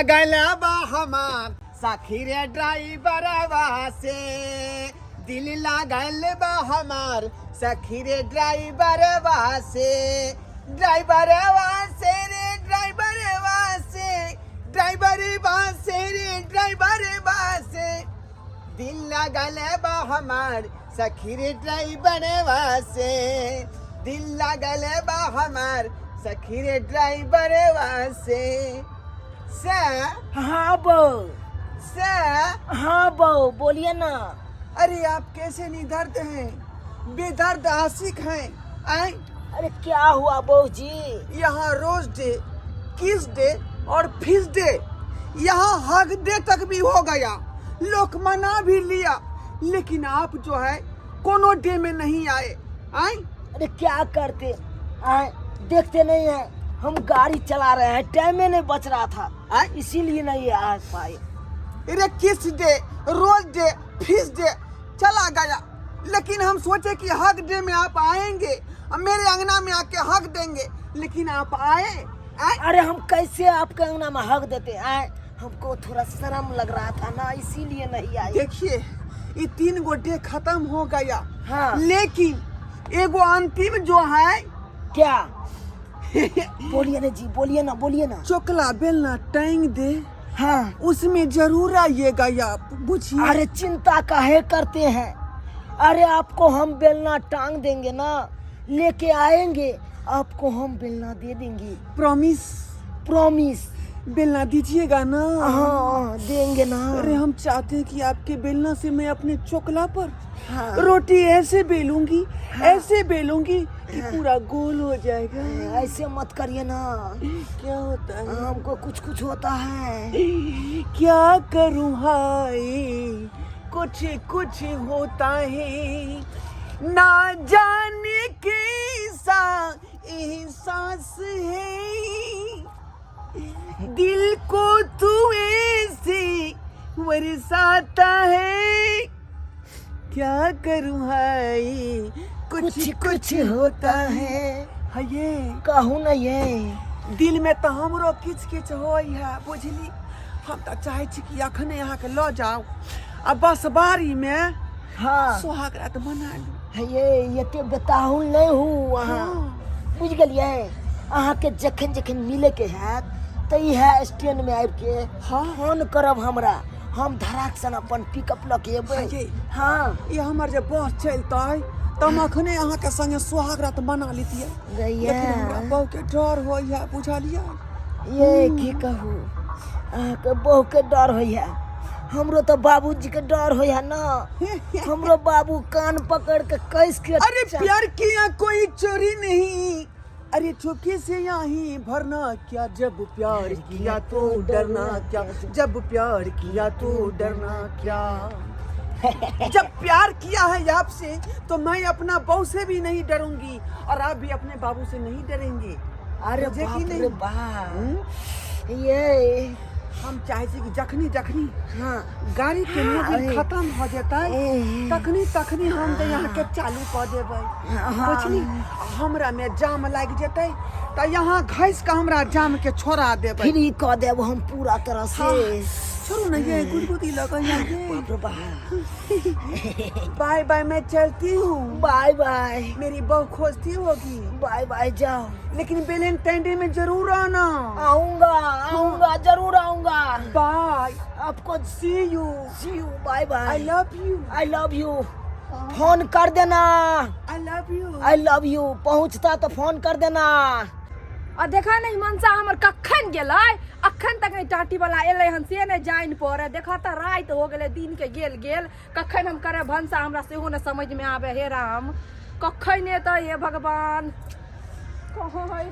लागल बा हमार सखी रे ड्राइवरवा से, दिल लागल बा हमार सखी रे ड्राइवरवा से, ड्राइवरवा से रे ड्राइवरवा से, ड्राइवरवा से रे ड्राइवरवा से, दिल लागल बा हमार सखी रे ड्राइवरवा से, दिल लागल बा हमार सखी रे ड्राइवरवा से। से हाँ बो, से हाँ बो, बोलिए ना। अरे आप कैसे निदर्द हैं, बेदर्द आशिक हैं आए? अरे क्या हुआ बहू जी? यहाँ रोज डे, किस डे और फिस डे, यहाँ हक डे तक भी हो गया, लोग मना भी लिया, लेकिन आप जो है कोनो डे में नहीं आए आए? अरे क्या करते आए, देखते नहीं है हम गाड़ी चला रहे हैं, टाइम में नहीं बच रहा था आए? इसीलिए नहीं आ पाए। अरे किस डे, रोज डे, फिस डे चला गया, लेकिन हम सोचे कि हक डे में आप आएंगे और मेरे अंगना में आके हक देंगे, लेकिन आप आए आए? अरे हम कैसे आपके अंगना में हक देते आए, हमको थोड़ा शर्म लग रहा था ना, इसीलिए नहीं आए। देखिए ये 3 गो डे खत्म हो गया। हाँ। लेकिन एगो अंतिम जो है। क्या? बोलिए ना जी, बोलिए ना, बोलिए ना। चोकला बेलना टांग दे। हाँ। उसमें जरूर आइएगा आप, बुझिए। अरे चिंता काहे करते हैं, अरे आपको हम बेलना टांग देंगे ना, लेके आएंगे आपको हम बेलना दे देंगे। प्रॉमिस? प्रॉमिस। बेलना दीजिएगा ना? हाँ देंगे ना। अरे हम चाहते हैं कि आपके बेलना से मैं अपने चोकला पर हाँ। रोटी ऐसे बेलूंगी, हाँ। ऐसे बेलूंगी कि पूरा गोल हो जाएगा। ऐसे मत करिए ना। क्या होता है? हमको कुछ कुछ होता है। क्या करूं हाय, कुछ कुछ होता है, ना जाने कैसा एहसास है, दिल को तू ऐसे बरसाता है, क्या करूं हाय, कुछ कुछ होता है। ये कहूँ ना ये दिल में तो हमरो किच किच होई है, बुझली। हम तो चाहे छी कि अखने यहाँ के ल जाओ आ बस बारी में हाँ सुहाग रात मना लू। ये एते बेताहुल नहीं हूँ अहाँ। हाँ। बुझ गेलियै? अहाँ के जखन जखन मिले के हैत तऽ इएह स्टैंड में आबि के हाँ। फोन करब हमरा, हम धराक सन अपन पिकअप लऽ के एबै। हाँ, हाँ। ये हमर जे बस चलतै तऽ हम अखने अहाँ के संगे सुहाग रात मना लेतियै, गैया। लेकिन हमरा बहू के डर होइया, बुझलियै? ये की कहू, अहाँके बहू के डर होइया, हमरो तऽ बाबूजी के डर होइया ना, हमरो बाबू कान पकड़ के कस के। अरे प्यार किया कोई चोरी नहीं, अरे चुपके से यहाँ भरना क्या, जब प्यार किया तो डरना क्या, जब प्यार किया तो डरना क्या। जब प्यार किया है आपसे तो मैं अपना बहू से भी नहीं डरूंगी और आप भी अपने बाबू से नहीं डरेंगे। अरे बुझे कि बाप नहीं? रे बाप, ये हम चाहे छी कि जखनी जखनी हाँ गाड़ी के मोबिल अरे। खत्म हो जेतै ए। तखनी तखनी हम तऽ यहाँ के चालू कऽ देबै, हाँ। बुझली? हमरा में जाम लागि जेतै तऽ यहाँ घसि कऽ हमरा जाम के छोड़ा देबै, फ्री कऽ देब हम पूरा तरह से। हाँ। छोड़ू ना ये गुदगुदी लगैया ये। बाप रे बाप। बाय बाय, मैं चलती हूँ। बाय बाय। मेरी बहू खोजती होगी। बाय बाय, जाओ। लेकिन वैलेंटाइन डे में जरूर आना। आऊंगा आऊंगा, जरूर आऊंगा। बाय। आपको see you. See you, bye bye. I love you. I love you. Phone कर देना। I love you. I love you. पहुंचता तो फोन कर देना। आ देखा नहीं मनसा हमर कखन गेलै, अखन तक नहीं टाटी वाला एलै हन से नहीं जानि पड़े। देखा तऽ राति हो गेलै, दिन के गेल गेल, कखन हम करब भनसा हमरा सेहो नहि समझ में आबे। हे राम, कखन एतै, हे भगवान, कहाँ है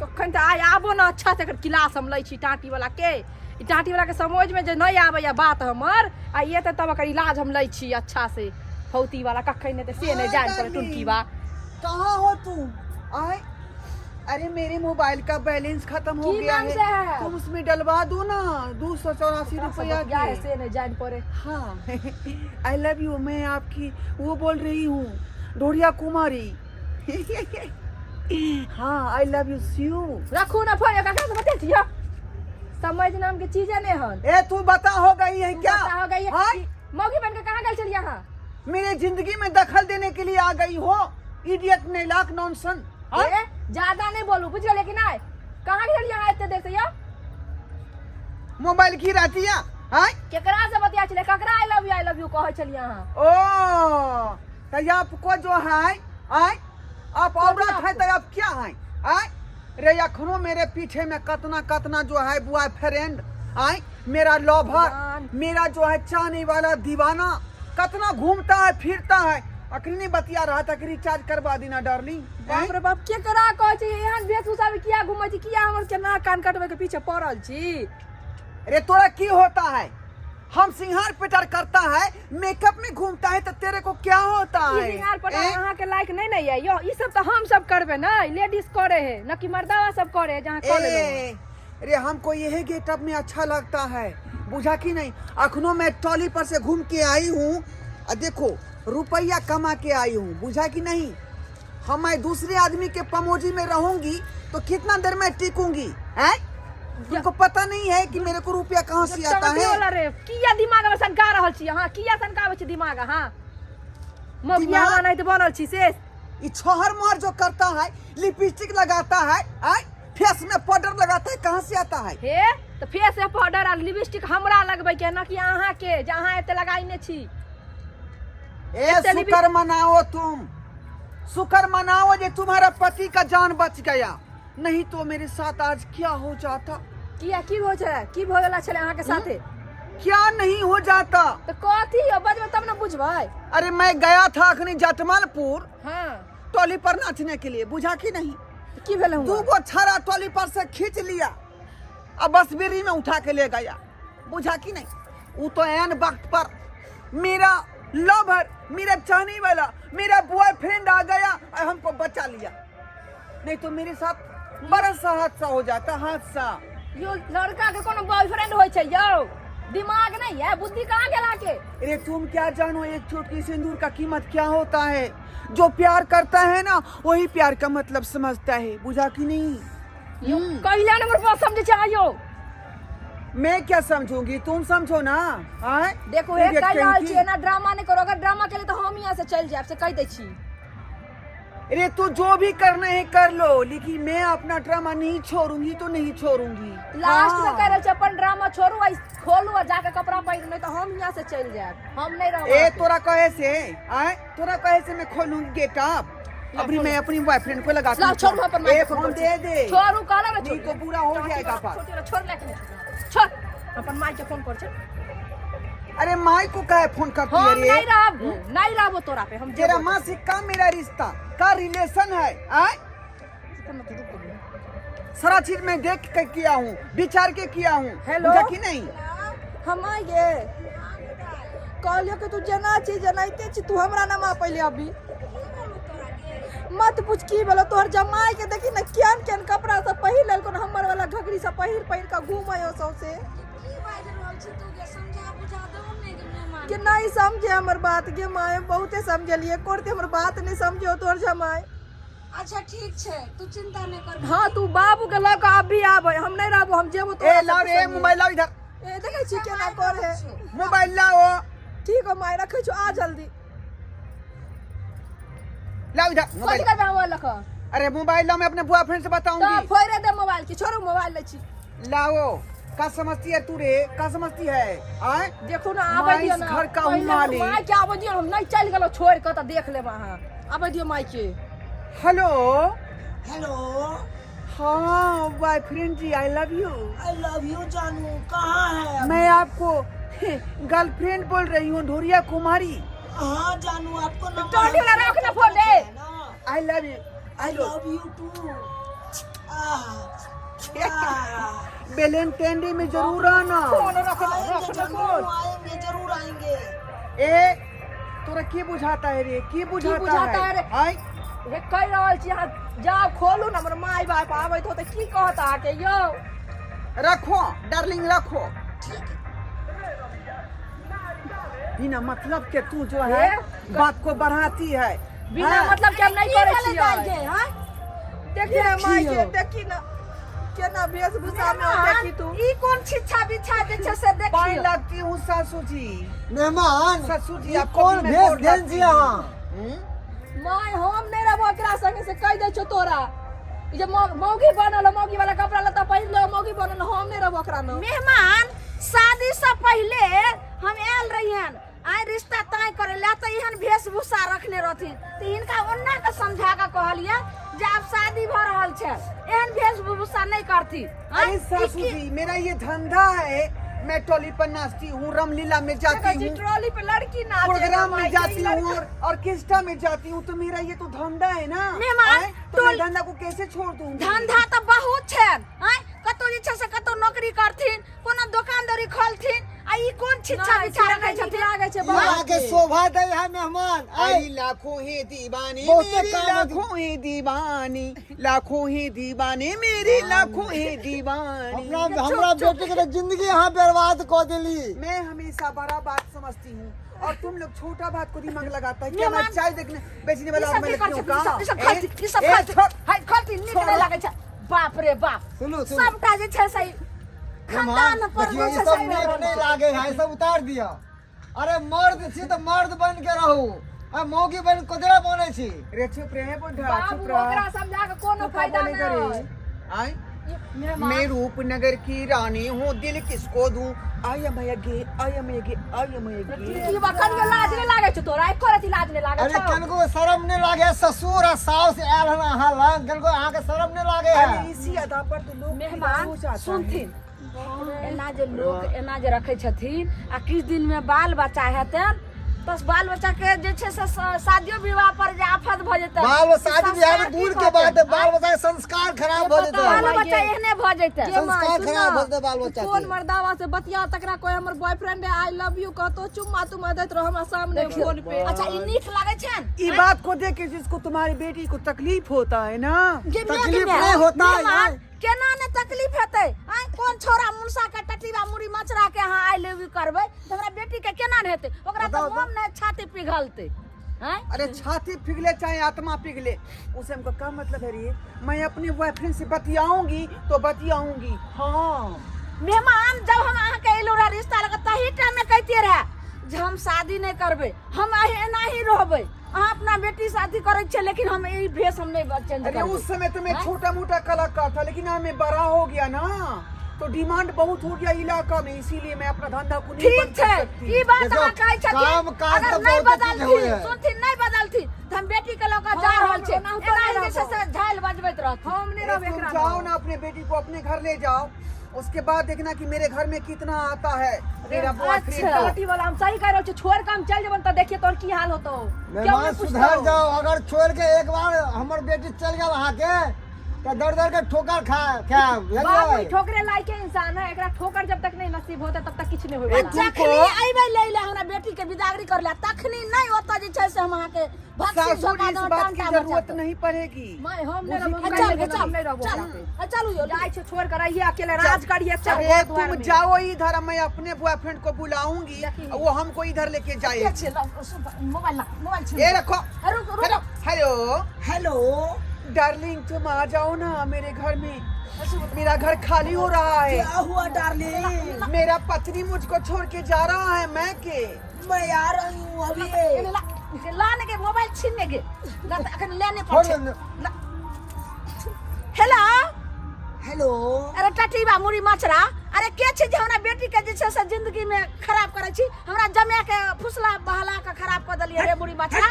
कखन तऽ आइ आबो ने। अच्छा से एकर क्लास हम लै छी टाटी वाला के, ई टाटी वाला के समझ में जे नहीं आबैया बात हमर, आ एतै तब एकर इलाज हम लै छी अच्छा से। फौती वाला कखन एतै से नहीं जानि पड़े। टुनकी बा कहाँ हो तू? आए, अरे मेरे मोबाइल का बैलेंस खत्म हो की गया नाम है, से है? तुम उसमें डलवा दो ना 284 रुपया क्या है के। से नहीं जान पड़े। हाँ I love you, मैं आपकी वो बोल रही हूँ, डोरिया कुमारी। हाँ I love you, see you. रखू ना फोन, ककरा से बतियाइ छियै? समझ नाम के चीजे नहीं हन। ए तू बता हो गई है क्या? बता हो गई है। हाँ? मौगी बन के कहाँ गए चलिए अहाँ? मेरे जिंदगी में दखल देने के लिए आ गई हो, इडियट नैलाक नॉनसन। हाँ? ए, ज्यादा नहीं बोलू, बुझ गेलियै कि नहीं? कहाँ गेलियै अहाँ एते देर से यौ? मोबाइल की रहती है? हाँ? केकरा से बतिया छलै? ककरा I love you I love you कहै छलियै अहाँ? ओ तो आपको जो है आय आप औरत है तो आप क्या है आय? रे अखनो मेरे पीछे में कतना कतना जो है बॉय फ्रेंड आय, मेरा लवर, भगवान। मेरा जो है चाहने वाला दीवाना कतना घूमता है फिरता है। अखनी बतिया रहा था कि रिचार्ज करवा देना डार्लिंग। बाप रे बाप, केकरा कहै छी? एहन वेशभूषा में किया घूमै छी? किया हमर के नाक कान कटबै के पीछे पड़ल छी? अरे तोरा की होता है? हम सिंगार पिटार करता है, मेकअप में घूमता है तो तेरे को क्या होता ई है? सिंगार पटार ए? अहाँ के लायक नहीं ने ये यो। ई सब तो हम सब करबे ने, लेडीज करे है न कि मर्दावा सब करे है, जहाँ कऽ लेलहुँ। ए, अरे हमको यही गेटअप में अच्छा लगता है, बुझा कि नहीं? अखनो मैं ट्रॉली पर से घूम के आई हूँ और देखो रुपया कमा के आई हूँ, बुझा कि नहीं? हम मैं दूसरे आदमी के पमोजी में रहूंगी तो कितना देर मैं टिकूंगी? हैं? तुमको पता नहीं है कि मेरे को रुपया कहाँ से आता चमकी है? वाला रे, किया दिमाग में सनका रहल छी अहाँ? किया सनकाबै छी दिमाग अहाँ? मौगिया दिमाग? नहीं तऽ बनल छी से। ये छोहर मोहर जो करता है, लिपस्टिक लगाता है, आय फेस में पाउडर लगाता है, कहाँ से आता है? हे तऽ फेस में पाउडर आ लिपस्टिक हमरा लगबै के न कि अहाँ के, जे अहाँ एते लगाइने छी। ए एते लिपि- शुक्र मनाओ, तुम शुक्र मनाओ जे तुम्हारा पति का जान बच गया, नहीं तो मेरे साथ आज क्या हो जाता। किया की हो छलै? की भऽ गेल छलै अहाँ के साथे? क्या नहीं हो जाता। तऽ कथी यौ, बजबै तब ने बुझबै। अरे मैं गया था अखनी जटमलपुर हाँ टोली पर नाचने के लिए, बुझा कि नहीं? तऽ की भेलै दू हुआं? गो छाड़ा टोली पर से खींच लिया अब बस बीड़ी में उठा के ले गया, बुझा कि नहीं? वो तो एन वक्त पर मेरा लवर, मेरा चाहने वाला, मेरा बॉयफ्रेंड आ गया और हमको बचा लिया, नहीं तो मेरे साथ बड़ा सा हादसा हो जाता, हादसा। यो लड़का के कोनो बॉयफ्रेंड होइ छै यौ? दिमाग नहीं है, बुद्धि कहाँ गेला के? अरे तुम क्या जानो एक चुटकी सिंदूर का कीमत क्या होता है। जो प्यार करता है ना वही प्यार का मतलब समझता है, बुझा कि नहीं? यो कहिला नंबर पर समझे छै यो? मैं क्या समझूंगी, तुम समझो ना। आय? देखो हे Idiot कहि रहल कहीं छी की। एना ड्रामा नहीं करो, अगर ड्रामा केले तो हम यहाँ से चलि जायब, से कहि दै छी। अरे तू जो भी करना है कर लो, लेकिन मैं अपना ड्रामा नहीं छोड़ूंगी तो नहीं छोड़ूंगी। लास्ट में हाँ। कहि रहल छी अपन ड्रामा छोड़ू आ खोलू आ जाके कपड़ा पहिरू, नहीं तो हम यहाँ से चलि जायब, हम नहीं रहब। ए अहाँके। तोरा कहे से आय, तोरा कहे से मैं खोलूंगी गेट अप। अभी मैं अपनी बॉयफ्रेंड को लगा लाओ छोड़ू अपन माइक ए के फोन फोन करै दे छी। दे, छोड़ू कहलो ने, नहीं छोड़ू। तो बुरा हो जाएगा बात। छोड़ छोड़ ले के छोड़, अपन माई के फोन कर छै। अरे माई को काहे फोन करती है हम रे? नहीं रहब, नहीं रहबो तोरा पे हम। तेरा जेबो। माँ से का मेरा रिश्ता का रिलेशन है? आय सारा चीज मैं देख के किया हूँ, विचार के किया हूँ। हेलो? बुझा कि नहीं? हम आइ गे कहलियो कि तू जेना छी जेनाइते छी, तू हमरा नाम पहिले अभी मत पूछ की भेलो तोहर जमाई के। देखी ने केहन केहन कपड़ा सब पहिर लेलको ने, हमर वाला घघरी सब पहिर पहिर के घूमै हो सौंसे। की बाजि रहल छी तू गे? समझा बुझा दहो ने गे मेहमान। के नहीं समझे हमर बात गे माय, बहुते समझलिए कोरते हमर बात नहीं समझो तोहर जमाई। अच्छा ठीक छै, तू चिंता नहि कर। हाँ तू बाबू के लऽ कऽ अभी आबै, हम नहीं रहबो, हम जेबो ए तोरा लाओ रे संगे। मोबाइल लाओ इधर। ए देखै छी केना करे। मोबाइल लाओ। ठीक हो माय, रखै छौ, आ जल्दी। लाओ इधर कथी मोबाइल। करबै मोबाइल लऽ कऽ? अरे मोबाइल लाओ, मैं अपने बॉयफ्रेंड से तऽ बताऊंगी। फोड़े दे मोबाइल के, छोड़ू मोबाइल लै छी। लाओ। का समझती है तू रे, का समझती है आय? देखू ने आबै मैं दियौ इस ने घर का हूँ पहिले मालिक। माय के आबै दियौ, हम नहीं चलि गेलहुँ छोड़ि कऽ तऽ देख लेब अहाँ। आबै दियौ माय के। हेलो। हेलो। हाँ boyfriend ji, I love you. I love you जानू, कहाँ है? मैं आपको गर्लफ्रेंड बोल रही हूँ, ढोरिया कुमारी। हाँ जानू, आपको नंबर टोटी वाला रख ना फोन रे। I love you. I love you too. बेलेन टेंडी में जरूर आना। फोन रख ना, आएंगे रख ना जानू, फोन। आएंगे, जरूर आएंगे। ए तोरा की बुझाता है रे, की बुझाता, बुझाता है रे? आय हे कहि रहल छी अहाँ जाउ खोलू ने, हमर माय बाप आबैत होतै की कहत अहाँके यौ? रखो डार्लिंग रखो, बिना मतलब के तू जो है ए? बात को बढ़ाती है। बिना हाँ? मतलब के हम नहीं की करै भेलै दाइ छियै। गे, हँ? देखी ने माय के, देखियौ। देखी ने। केना वेशभूषा में देखी तू। ई कोन छिच्छा बिच्छा जे छै से पाए देखियौ। लगती हूँ सासू जी। मेहमान, ससुर जी, ई आपको कोन भी मैं भेष गोर देन लगती छी हूँ। अहाँ? हम्म? माय, हम नहि रहबो एकरा संगे से कहि दै छौ तोरा। ई जे मौगी बनल है, मौगी वाला कपड़ा लत्ता पहिर लो, मौगी बनल है, हम नहि रहबो एकरा न। मेहमान, शादी से पहिले हम आयल रहियन आइ रिश्ता तय करे ला, तऽ एहन वेशभूषा रखने रहथिन, तऽ हिनका ओन्ना के समझा के कहलियै जे आब शादी भऽ रहल छै, एहन वेशभूषा नहि करथिन। आँय? अरे ई सासू जी, मेरा ये धंधा है, मैं टोली पर नाचती हूँ, रामलीला में जाती देखै छी हूँ, ट्रॉली पे लड़की नाचे प्रोग्राम में माय, जाती ई हूँ लड़का- और ऑर्केस्ट्रा में जाती हूँ, तो मेरा ये तो धंधा है ना। मेहमान, आए? तो मैं टोल- धंधा को कैसे छोड़ दूंगी? धंधा तऽ बहुत छै। आँय, कतौ जे छै से कतौ नौकरी करथिन, कोनो दोकान दौरी खोलथिन, आ ई कोन छिच्छा नहि, बिछा से रखै नहि नीक छथिन? लागै छै ई बहुत। अहाँके शोभा दै है मेहमान। अरे आइ लाखों है दीवाने बहुते मेरे, काम है। लाखों है दीवाने, लाखों है दीवाने मेरे, लाखों है दीवाने। हमरा हमरा बेटी के तऽ जिंदगी अहाँ बर्बाद कऽ देली। मैं हमेशा बड़ा बात समझती हूँ और तुम लोग छोटा बात को दिमाग लगाता है। क्या मैं मेहमान- चाय देखने बेचने वाला ई और सब मैं की लगती करै हूँ छथिन? ई का? सब- ई सब ए, खलथिन, ई सब ए, खलथिन। छोड़। हाय, खलथिन, नीक नहि लागै छै। बाप रे बाप। सुनू, सुनू। सबटा जे छै से मेहमान, खानदान पर देखियौ जे ई छै सब से नीक नहि लागे है, ई सब उतार दिअ। अरे मर्द छी तऽ मर्द बन के रहू, आ मौगी बन के कोदरा बनै छी। रे चुप रहे बुढ़ा, बाबू, चुप रह। ओकरा समझा के कोनो तू का फायदा बोलेगा नहि। रे? आय? मेहमान, मैं रूपनगर की रानी हूँ, दिल किसको दूँ? I am a gay, I am a gay, I am a gay. ई बखन के लाज नहि लागै छौ तोरा? एको रति लाज नहि लागै अरे छौ? कनको शरम नहि लागे है? ससुर आ साउस आयल हन अहाँ लग, कनको अहाँके शरम नहि लागे है? अरे इसी अदा पर तो लोग फिदा हो मेहमान, जाता है। सुनथिन, एना जे लोक एना जे रखै छथिन आ किछु दिनमे बाल बच्चा हेतनि, बस बाल बच्चा के जे छै से शादियो विवाह पर जे आफत भऽ जेतै। बाल बच्चा शादी बियाह संस्कार में दूर की के बात है, कहतै? बाल बच्चा के संस्कार खराब भऽ जेतै। बाल बच्चा एहने भऽ जेतै। गे माय, संस्कार सुन खराब ना, भऽ जेतै बाल बच्चा कोन के। मर्दावा से बतिया तकरा कोई हमर बॉयफ्रेंड है, I love you कहतो, चुम्मा तुम्मा दैत रहो हमरा सामने फोन पे। अच्छा, ई नीक लागै छनि? ई बात को देख के जिसको तुम्हारी बेटी को तकलीफ होता है ना, गे माय, गे तकलीफ माय, नहीं होता है मेहमान, यार। केना ने तकलीफ हेतै? आँय, कोन छौड़ा मुनसा के टटीबा मुड़ी मचरा के अहाँ I love you करबै तऽ हमरा बेटी के केना ने हेतै? ओकरा तऽ बताउ तऽ। मोम ने छाती पिघलतै। आँय? अरे छाती पिघले चाहे आत्मा पिघले, उसे हमको क्या मतलब है रे? मैं अपने बॉयफ्रेंड से बतियाऊंगी तो बतियाऊंगी। हाँ। मेहमान, जब हम अहाँके एलहुँ रहे रिश्ता लऽ कऽ, तही टाइम में कहितियै रहे जे हम शादी नहि करबै, हम एना ही रहबै। अहाँ अपना बेटी शादी करै छियै, लेकिन हम ई भेष हम नहि चेंज अरे करबै। उस समय तो मैं हाँ? छोटा मोटा कलाकार था, लेकिन अब मैं बड़ा हो गया ना, तो डिमांड बहुत हो गया इलाका में, इसीलिए मैं अपना धंधा को नहीं ठीक बंद कर छै, सकती। ई बात देखियौ, अहाँ कहै छथिन, काम काज अगर तऽ नहि बहुत चीज बदलथिन, होइ है। सुनथिन, नहि बदलथिन तऽ हम बेटी के लऽ कऽ जा हाँ, रहल हम छी। ओनाहुतो एना नहि जे छै से झालि बजबैत रहथिन। हम नहि अरे रहबै तुम एकरा जाओ लग। ना, अपने बेटी को अपने घर ले जाओ, उसके बाद देखना कि मेरे घर में कितना आता है मेरा बॉयफ्रेंड। अच्छा। टाटी वाला, हम सही कह रहल छी, छोड़ के हम चल जेबन तऽ देखिए तोर की हाल होतो। क्यों मेहमान, नहि पूछतो? सुधर जाओ। अगर छोड़ के एक बार हमर बेटी चल गेल अहाँके तऽ दर दर के ठोकर खा खायब, बाबू, ई बुझलियै? ठोकरे लायक के इंसान है, एकरा ठोकर जब तक नहीं नसीब होता तब तक किछु नहीं होय ए, वाला। तुमको जखनी अयबै लै ले हमरा बेटी के बिदागरी कर ले, तखनी नहि ओतऽ जे छै से हम अहाँके भक्सी सासू झोका जी, इस देब, बात की टांटा जरूरत मचा नहीं पड़ेगी। माय, हम नहीं रहबो, हम चल कहियो गे, हम चल नहीं रहबो चल ओकरा पे। आ, चलू यौ। जाइ छै छोड़ कर रहिए अकेले, राज करिए चल अरे घर द्वार तुम में। जाओ इधर, मैं अपने बॉयफ्रेंड को बुलाऊंगी, वो हमको इधर लेके जाएगी। के छै? मोबाइल ला, मोबाइल छै। ये रखो। रुक रुक। हेलो हेलो हेलो डार्लिंग, तुम आ जाओ ना मेरे घर में, मेरा घर खाली हो रहा है। क्या हुआ डार्लिंग? मेरा पत्नी मुझको छोड़ के जा रहा है। मैं के मैं आ रही हूँ अभी। एने ला, ला ने गे, मोबाइल छीन ने गे। ला तऽ अखन लेने पर छोड़ छै। दे। ला। Hello hello. अरे टटीबा मुड़ी मचरा, अरे के छी जे हमरा बेटी के जे छै से जिंदगी में खराब करै छी? हमरा जमा के फुसला बहला के खराब कऽ देलियै रे मुड़ी मचरा।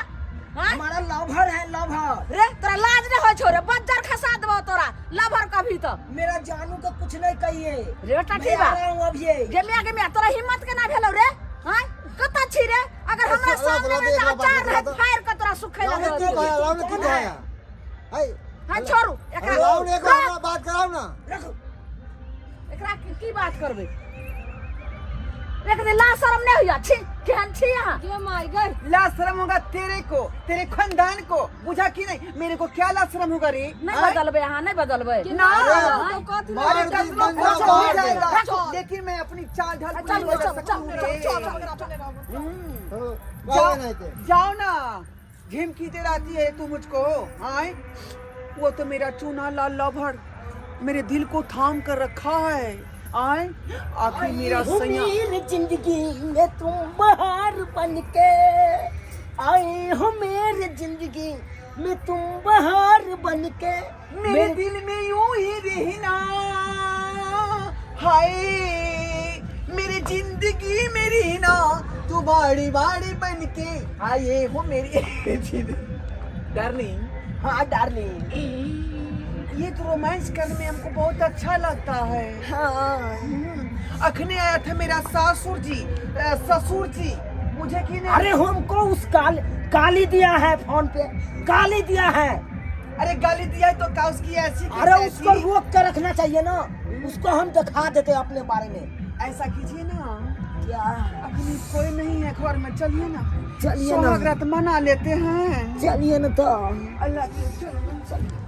हाँ? हमारा लवर है, लवर। रे तोरा लाज नहीं होइ छौ रे? बज्जर खसा देबौ तोरा लवर कभी तो। मेरा जानू को कुछ नहीं कहिए। रे मैं टटीबा आ रहा हूँ अभी। गे मिया, गे मिया, तोरा हिम्मत केना भेलौ रे? हाँ, कतऽ छी रे? अगर हमरा सुन, सामने में एक बात अचार बता रहत दो। फाड़ के तोरा सुखै लाओ ने लगत। की भया, लाओ ने की भया। है हाँ, छोड़ू एकरा। लाओ ने, एक बार हमरा बात कराओ ना। रखो। एकरा की की बात करबै? एक दिन ला शरम नहीं होइया छी, केहन छी अहाँ? गे माय गई। ला शर्म होगा तेरे को, तेरे खानदान को, बुझा कि नहीं? मेरे को क्या ला शर्म होगा रे? नहीं आय? बदलबै अहाँ, नहीं बदलबै। ना। तो कथी मार अरे दी दस लोग गंगा कुछ हो मार दे। जाएगा, लेकिन मैं अपनी चाल ढाल को नहीं चल बदल चल सकती हूँ चल रे। चल चल। हम्म। हाँ, जाओ लाओ नहीं थे। जाओ ना, झिमकी दिलाती है तू मुझको। आए वो तो मेरा चूना लाल लवर मेरे दिल को थाम कर रखा है। आए आखिर मेरा सैया। मेरी जिंदगी में तुम बहार बन के आए हो, मेरे जिंदगी में तुम बहार बन के मेरे दिल में यूं ही रहना, हाय मेरी जिंदगी मेरी ना, तू बाड़ी बाड़ी बन के आए हो मेरी जिंदगी। डार्लिंग। हाँ डार्लिंग। ये तो रोमांस करने में हमको बहुत अच्छा लगता है। हाँ। अखने आया था मेरा सासुर जी, ससुर जी मुझे की नहीं। अरे हमको उस गाली दिया है, फोन पे गाली दिया है। अरे गाली दिया है तो का उसकी ऐसी की अरे तैसी? उसको रोक के रखना चाहिए ना, उसको हम दिखा देते अपने बारे में। ऐसा कीजिए ना। क्या? अखनी कोई नहीं है घर में, चलिए ना। चलिए ना। सुहाग रात मना लेते हैं। चलिए ना तो। अल्लाह की, चलो चलो।